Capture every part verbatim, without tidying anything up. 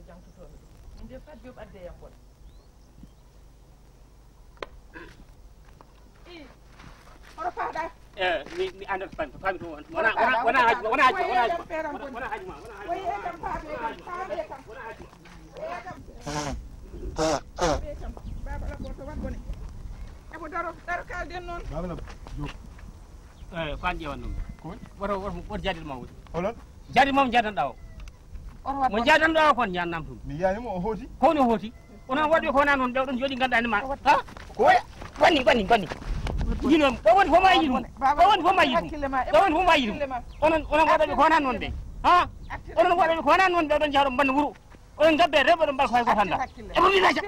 Jangtotoomi ɗum. Min de Fatou Diop adde yam bon. Ii, hoto faaɗa. Eh, mi, mi anndat fami, fami to won. Wona, wona, wona haaju ma, wona haaju ma, wona haaju ma. Wona haaju ma, wona haaju ma. Wona haaju ma. Wona haaju ma. Wona haaju ma. Baba Labo to wat bone. Ebo daro, daro kalden noon. Baba Labo, Diop. Eh, ko an ƴeewan ɗum. Ko woni? Woto, woto, woto jaadir ma woni. Holon? Jaadir ma jaadanɗa o. Mo jaadanɗa o kon jannam ɗum. Mi yaani mo o hooti. Ko woni o hooti? Onon waɗɓe ko wona noon ɓe oɗon jooɗi ngannduɗaa ni ma. Ha? Ko oya? Bonni, bonni, bonni. Yino, ɗo woni fof ma yiɗum. Ɗo woni fof ma yiɗum. Ɗo woni fof ma yiɗum. Onon, onon waɗɓe ko wona noon ɓe. Ha? Onon waɗɓe ko wona noon ɓe oɗon jahɗo mbanna wuro. Oɗon ngabbe rewɓe oɗon mbalka hay goto annda. E mo mi laja.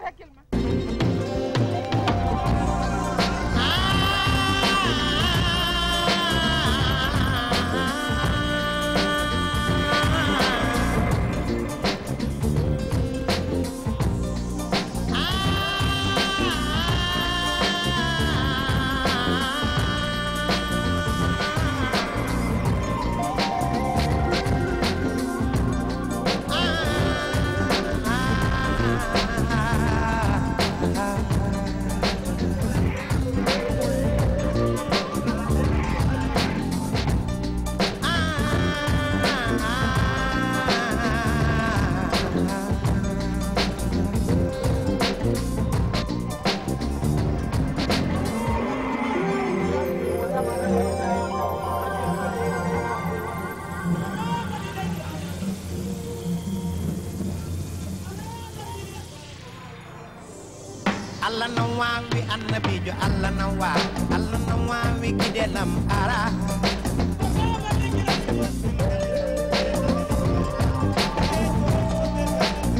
Allah no waawi, annabiijo, Allah no waawi, Allah no waawi, giɗelam ara.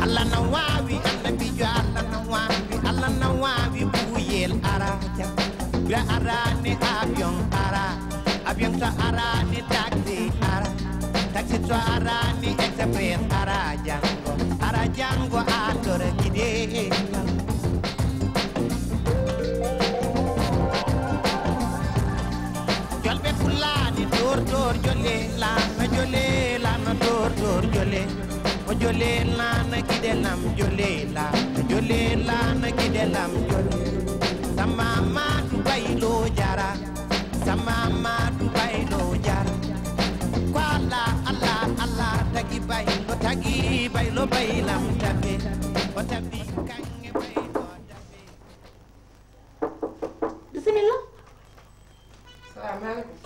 Allah no waawi, annabiijo, Allah no waawi, Allah no waawi, ɓuyel ara. Ɓe arani avion ara, avion to arani taxi ara, taxi to arani express ara, jango ara, jango a tora gide. Jolɓe Fulani tor tor jole, lana jole, lana tor tor jole. O jole lana giɗelam jole la, jole lana giɗelam jole. Sama matu baylo jara, sama matu baylo jara. Ko Allah, Allah, Allah tagi baylo, tagi baylo baylam tabe. O tabi kange baylo tabe. Bisimilla. Salamu aleykum.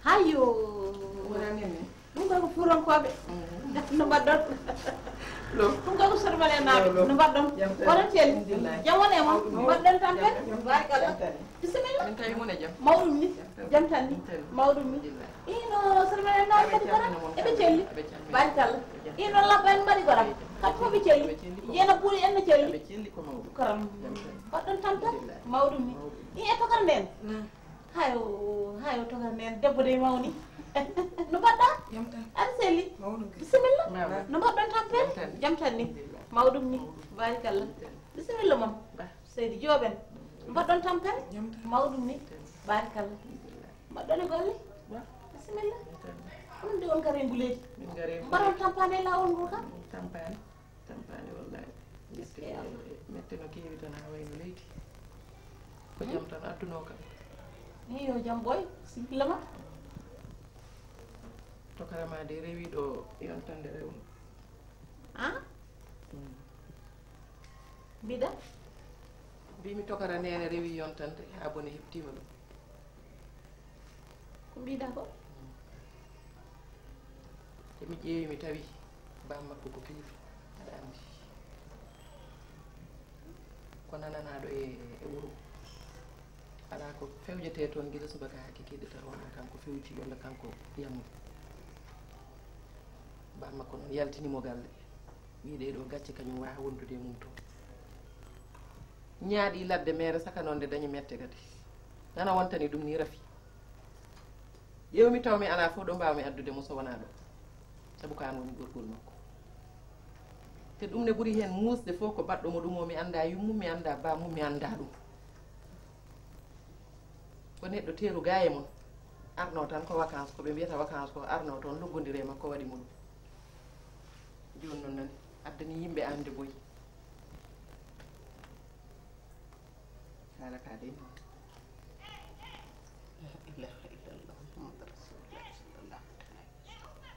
Hayyo. Wona nene. Ɗum koy ko fuurankooɓe. Mm. No mbaɗɗon? Lo. Ɗum koy ko Sori Male naaɓe. Lo, lo. No mbaɗɗon? Jam tan. Kono Thiel. Alhamdulillah. Jam woni e mon? Mawɗum. Mbaɗɗon tampere? Jam tan. Barakallah. Jam tan. Bisimilla. Mawɗum ni. Jam tan. Jam tan ni. Alhamdulillah. Mawɗum ni. Ino Sori Male naaɓe kadi kono eɓe celli. Eɓe celli. Barakallah. Eɓe celli. Ino labba en mbaɗi kono. Kamɓe fof ɓe celli. Eɓe celli ko. Yena buuri en no celli. Eɓe celli ko mawɗum. Koram. Jam tan. Mbaɗɗon tampere? Alhamdulillah. Mawɗum ni. Mawɗum. I e tokar nden. Mm. Hayo, hayo, to kan nen debbo de mawni. No mbaɗɗa? Jam tan. Aɗa selli? Mawɗum kay. Bisimilla. Mawɗum. No mbaɗɗon tampere? Jam tan. Jam tan ni. Alhamdulillah. Mawɗum ni. Mawɗum. Barikalla. Jam tan. Bisimilla, mam. Ba. Seydi Joob en. No mbaɗɗon tampere? Jam tan. Mawɗum ni. Jam tan. Barikalla. Alhamdulillah. Mbaɗɗon e golle? Ba. Bisimilla. Jam tan. Onon de on kare nguleeji. Min kare nguleeji. Mbaɗon tampere e laawol ngol kam? Tampere. Tampani wallahi. Mette, mette no keewi tan haa wayno leydi. Ko jam tan adduno kam. Ni yo jam ɓooy, sikkilla ma. Tokara ma de rewi ɗo yontande rewno. Ah? Mm. Mbiɗa? Mbimi tokara nene rewi yontande haa bone heɓtima ɗum. Ko mbiɗa ko? Te mi ƴeewi, mi tawi bammakko ko kilifa, aɗa anndi. Ko nananaaɗo e, e wuro. Alaa ko fewjetee toon gila subaka haa kikiiɗe tawa wonaa kanko fewji walla kanko yamuri. Bammakko noon yaltini mo galle. Wii ɗee ɗoo gacce kañum waawa wondude e mum toon. Ñaaɗi ladde meere saka noon nde dañi mette kadi. Nana wontani ɗum ni rafi. Ƴeewmi taw mi alaa fof ɗo mbaawmi addude mo so wonaa ɗo. Sabu ko aan woni gorgol makko. Te ɗum ne ɓuri heen muusde fof ko baɗɗo mo ɗum o mi anndaa yummum, mi anndaa bammum, mi anndaa ɗum. Ko neɗɗo teeru gaa e mum. Arno tan ko vacances, ko ɓe mbiyata vacances ko arno toon loggondire makko waɗi mo ɗum. Jooni noon nani. Addani yimɓe ande boyi. Sala ka de. La ilaha illallah Muhammadu Rasulullah sallallahu alaihi wasallam.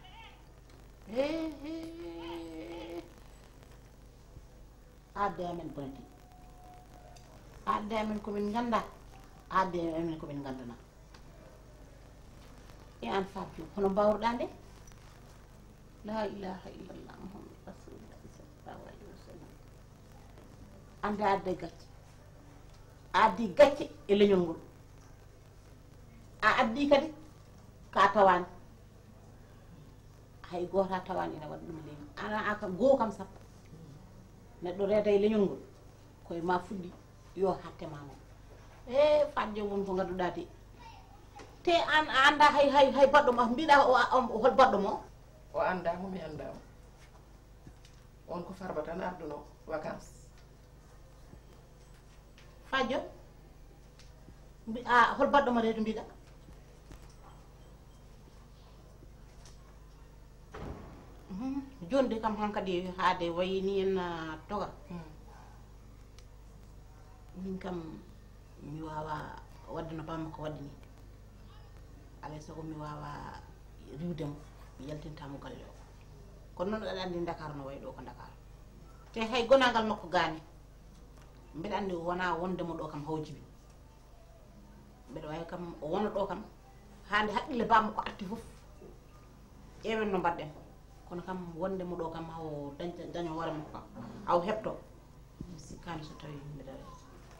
He, he. Adde amen bonati. Adde amen ko min ganda. Adde amen ko min gandana. E an Fatou Diop, hono mbawruɗa nde? La ilaha illallah Muhammad Rasulullah sallallahu alaihi wasallam. Ande adde gacce. A addi gacce e leñol ngol. A addi kadi ka tawani. Hay goto a tawani ina waɗa ɗum leydi. Ana aka goo kam sappo. Neɗɗo reeda e leñol ngol. Koye ma fuɗɗi yo hatte ma noon. E Fatou Diop won ko gadduɗa de. Te an a anda hay, hay, hay baɗɗo mo mbiɗa o, o, o hol baɗɗo mo? O anda mo, mi anda mo. On ko Farba tan arduno vacances. Fadio, mbi-, a, hol baɗɗo mo reedu mbiɗa? Mhm. Jonde kam hankadi haade wayi ni en, ah, toga. Hmm. Min kam mi wawa wadde no bamma ko wadde ni. Alay sago mi wawa riwde mo, mi yaltinta mo galle o. Kono noon aɗa andi Dakar no wayi ɗo ko Dakar. Te hay gonagal makko gaani. Mbeɗa andi wona wonde mo ɗo kam haw jibi. Mbeɗa wawi kam o wona ɗo kam. Hande haqqille bamma ko atti fof. Ƴeewen no mbaɗɗen. Kono kam wonde mo ɗo kam haw dañta, daño hoore makko kam. Haw heɓto. Mi sikkaani so tawi mbeɗa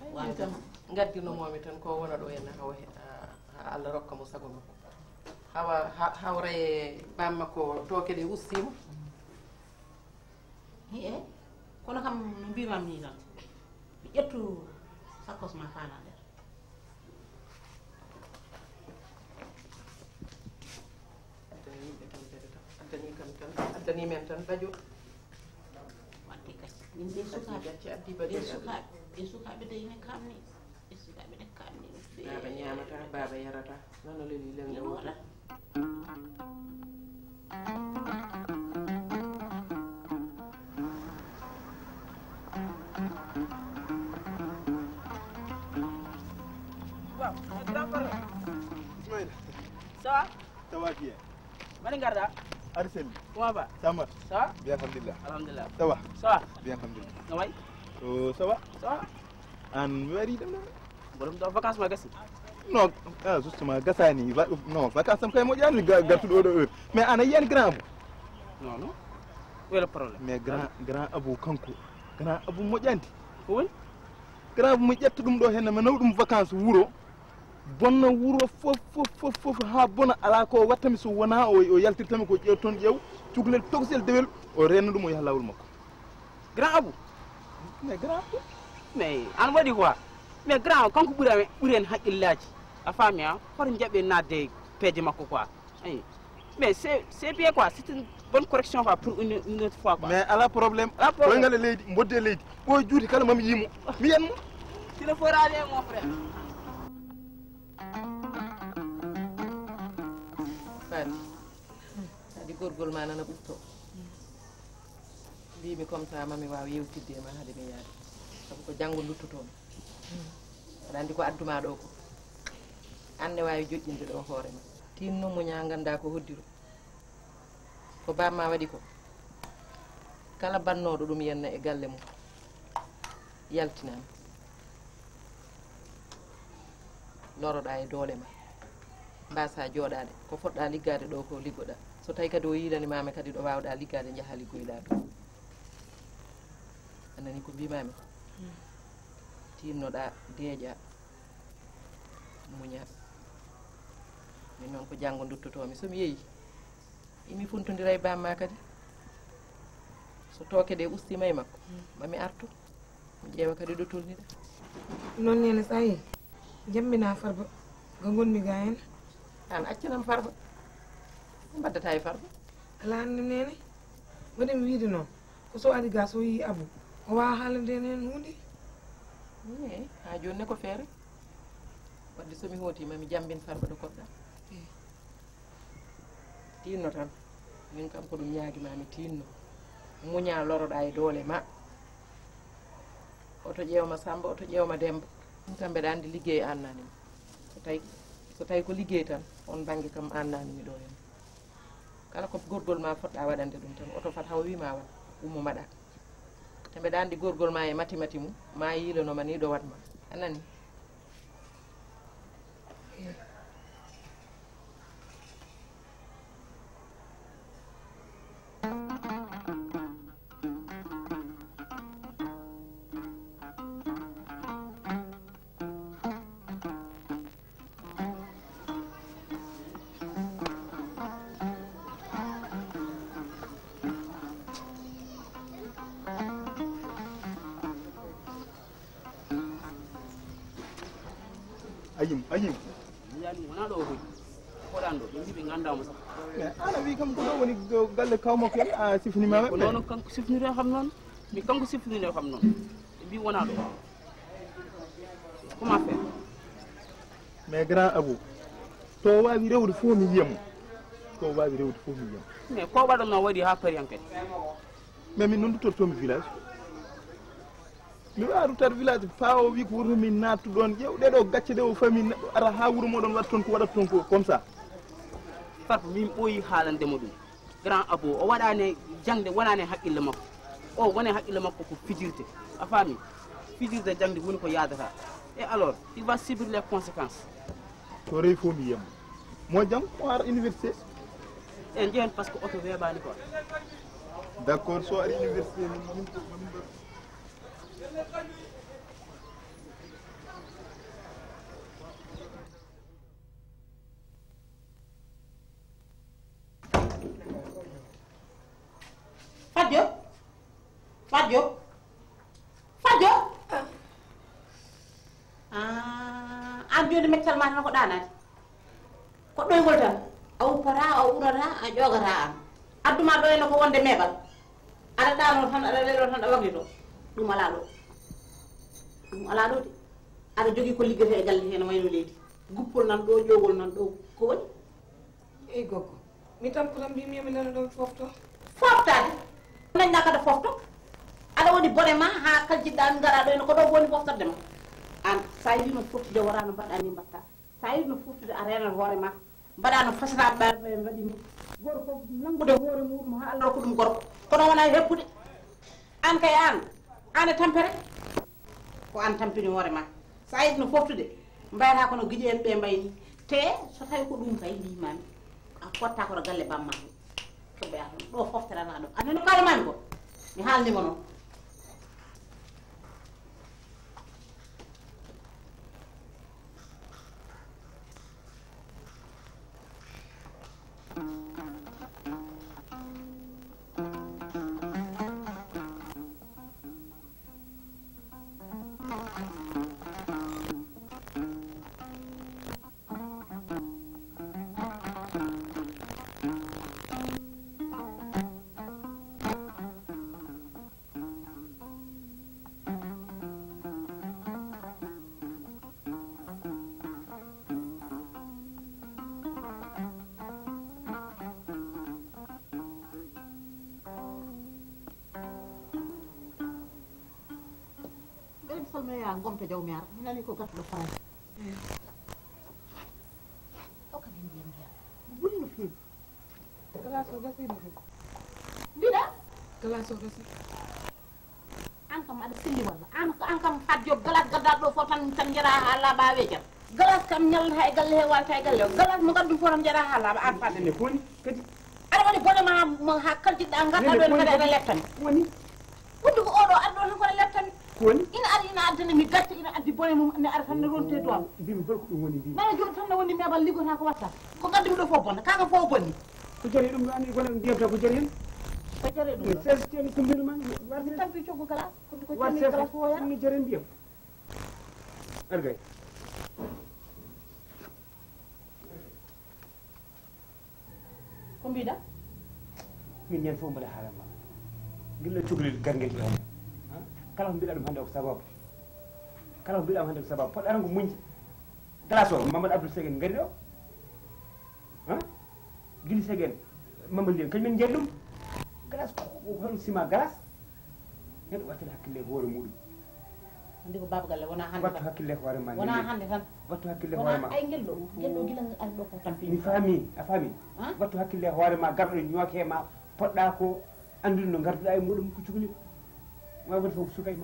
Ay, waawi min tan. Ngaddirno momi tan ko wona ɗo henna haw he-, ha, ha Allah rokka mo sago makko. Hawa, ha, hawra e bamma ko tooke ɗe ustiima. Hi'e, kono kam no mbimam ni tan. Mi ƴettu sakkos ma fana nder. Addani yimɓe tan kadi tan. Addani kam tan. Addani men tan bajo. Wadde gacce. Min ɓe sukaaɓe. Gacce addi bajo. Ɓe sukaaɓe. Ɓe sukaaɓe de ine kamni. Ɓe sukaaɓe de kamni. Baaba ñaamata, baaba yarata. Nono leli lelnde woto. Waaw, grand frère. Ismaïla. Ça va? Ça va bien. Mani garda? Arsène. Comment va? Ça va? Ça va? Bien, alhamdulillah. Alhamdulillah. Ça va? Ça va? Bien, alhamdulillah. Comment va? Oh, ça va? Ça va? An mi wari ɗum ɗo. Borom ɗo vacances ma gasi? Non, ah, justement, gasani. Va-, non, vacances am kay moƴƴani ga-, gartuɗo oɗo heure. Mais ana yiyani grand abou? Non, non. Où est le problème? Mais grand, grand abou kanko. Grand abou moƴƴandi. Ko woni? Grand abou mo ƴetta ɗum ɗo henne, mi naw ɗum vacances wuro. Bonna wuro fof, fof, fof, fof, ha bona ala ko watta mi so wona o, o yaltirta mi ko ƴeew toon ƴeew, cukalel tokosel dewel, o renna ɗum o yaha lawol makko. Grand abou. Mais grand abou. Mais an waɗi quoi? Mais grand kanko ɓuri amen, ɓuri en haqqillaji. A faami, a hoto jaɓe nadde peeje makko quoi. Ayi. Mais c'est, c'est bien quoi, c'est une bonne correction quoi pour une, une autre fois quoi. Mais ala problème. Ala problème. Koy ngale leydi, mbodde leydi. Ɓoy juuti kala mami yimo. Mi yen mo. Tu ne feras rien mon frère. Fadi. Kadi gorgol ma nana ɓutto. Mbimi comme ça mami wawa yewtidde e ma haade mi yaade. Sabu ko janngo duttotomi. Aɗa andi ko adduma ɗo ko. An ne wawi joƴƴinde ɗo hoore ma. Tinno muña ganda ko hoddiro. Ko bamma waɗi ko. Kala bannoɗo ɗum yenna e galle mum. Yaltinama. Loroɗa e doole ma. Mbasa jooɗaade. Ko fotɗa liggaade ɗo ko liggoɗa. So tawi kadi o yiilani mami kadi ɗo wawɗa liggaade, njaha liggoyɗa to. A nani ko mbimami? Tinnoɗa, deeƴa, muña. Min noon ko janngo duttotomi. So mi yeeyi, imi funtodira e bamma kadi. So tooke ɗe ustima e makko, mami artu. Mi ƴeewa kadi ɗo tolniɗa. Noon nene, so a yii, jambina Farba ga ngonmi ga en. An accanam Farba. Ko mbaddata e Farba? Ala hannde nene. Waɗi mi wiide noon. Ko so ari ga so yii Abu. O wawa haalande en heen huunde. Eey, haa jooni ne ko feere. Wadde so mi hooti ma mi jambin Farba ɗo koɗɗa. Eey. Tinno tan. Min kam ko ɗum ñaagi ma mi tinno. Muñaa loroɗaa e doole ma. Oto ƴeewma Samba, oto ƴeewma Demba. Ɗum kam mbeɗa anndi liggey annani ma. So tawi, so tawi ko liggey tan, on bannge kam annani mi ɗo hen. Kala ko gorgol ma fotɗa waɗande ɗum tan, oto fat haw wi ma waɗ, ummo mbaɗa. Te mbeɗa anndi gorgol ma e mati mati mum, ma yiilano ma ni ɗo waɗ ma. A nani? Ayim, ayim. Mbiyaa ɗum wonaa ɗo o hoyi. Koɗan ɗo, ɓe mbii ɓe nganndaama sax. Mais an a wii kam ko ɗo woni galle kaw makko en, a sifnima ɓe. Ko noon kanko sifniroo kam noon. Mi kanko sifniroo kam noon. Ɓe mbii wonaa ɗo. Comment faire? Mais grand Abou, to o waawi rewde fof mi yiyamo. To o waawi rewde fof mi yiyamo. Mais ko waɗanno waɗi haa pari hankadi? Mais min noon duttortomi village. Mi wawa ruttade village faa o wi ko woto min nattu ɗon. Ƴeew ɗeɗo gacce ɗe o fami neɗɗo ara ha wuuro moɗon waɗa toon ko waɗata toon ko comme ça. Farba min ɓooyi haalande mo ɗum. Grand Abou o waɗani jaŋde wonani haqqille makko. O woni haqqille makko ko fijirde. A faami? Fijirde jaŋde woni ko yaadata. Et alors il va subir les conséquences. Ko rewi fof mi yiyam mo jang o ara université. En jehen parce que oto weeɓani quoi. D'accord so ari université min min. Fat Diop. Fat Diop. Fat Diop. Ah, an joni meccal ma tan ko ɗanade. Ko ɗoygol tan. A uppata, a urata, a ƴogata an. Adduma ɗo ene ko wonde meeɓal. Aɗa ɗano tan, aɗa lelo tan, a waklito. Ɗum ala ɗo. Ɗum ala ɗo de. Aɗa jogii ko liggete e galle he no wayno leydi. Guppol nan ɗo, ƴowgol nan ɗo. Ko woni? Ey goggo, mi tampo tan mbimi mi nana ɗon fofto. Foftade? Nañna kada fofto. Aɗa woni bone ma ha kal jiɗɗa an ngara ɗo ene ko ɗo woni foftorde ma. An sa yiɗino foftude wara no mbaɗa ni mbatta. Sa yiɗino foftude a renan hoore ma. Mbaɗa no fasata ɓe mbaɗi ni. Gorko nangude hoore muɗum ha Allah ko ɗum gorko. Kono wona heppude. An kay an, an e tampere. Ko an tampini hoore ma. Sa yiɗi no foftude, mbayata kono giƴe en ɓe mbayni. Te so tawi ko ɗum kay mbimami, a fotta koto galle bamma. Keɓɓoya toon. Ɗo fofterata ɗo. Anndi no kalamami ko. Mi haalnima noon. Mbeɗa mi salminoya gomta jawmi ara mi nani ko gattuɗo farani. O kadi ndiyam ndiyam buli no feewi. Glace o gasii no feewi. Mbiɗa? Glace o gasii. An kam aɗa selli walla? An an kam Fat Diop glace gaddaɗo ɗo fof tan tan jara ha laaɓa weejar. Glace kam ñallata e galle he walta e galle o. Glace mo gaddu fof tan jara ha laaɓa an Fat. Nene ko woni kadi? Aɗa waɗi bone ma mo ha kaljiɗɗa gadda ɗo ne kadi aɗa lettani. Woni? Wonde ko oɗo addo tan kono lettani. Ko woni? Ina ari ina addani mi gacce ina addi bone mum ne ara tan ne ronte doom. Mbimi holko ɗum woni mbimi? Nana joni tan ne woni meɓal liggota ko watta. Ko gaddu mi ɗo fof bonna kaga fof bonni. Ko jari ɗum ɗo anndi kono mbiyam tan ko jari hen. Ko jari ɗum ɗo. Sers ten kumbino man warde. Tampi coggu kala. Ko ko jari kala fof ya. Ɗum ne jari mbiyam. Argay. Ko mbiɗa? Min ñande fof mbaɗa haalama gilla cukalel garngel ɗo. Kala ko mbiɗa ɗum hannde ko sababu. Kala ko mbiɗa hannde ko sababu poɗɗa tan ko muñde. Glace o Mamadou Abdou Segen ngari ɗo. Gili Segen Mamadou Ndiaye kañum en jeeɗi ɗum. Galas ko hol sima galas? Neɗɗo wattata hakkille e hoore muɗum. Andi ko baba galle wona hande. Wattu hakkille e hoore ma. Wona hande tan. Wattu hakkille e hoore ma. Ay ngel ɗo, ngel ɗo gila ari ɗo ko tampi. Mi faami, a faami. Wattu hakkille e hoore ma, garɗo ñooke ma, poɗɗa ko andude no garduɗa e muɗum ko cukli. Ma woni fof sukay.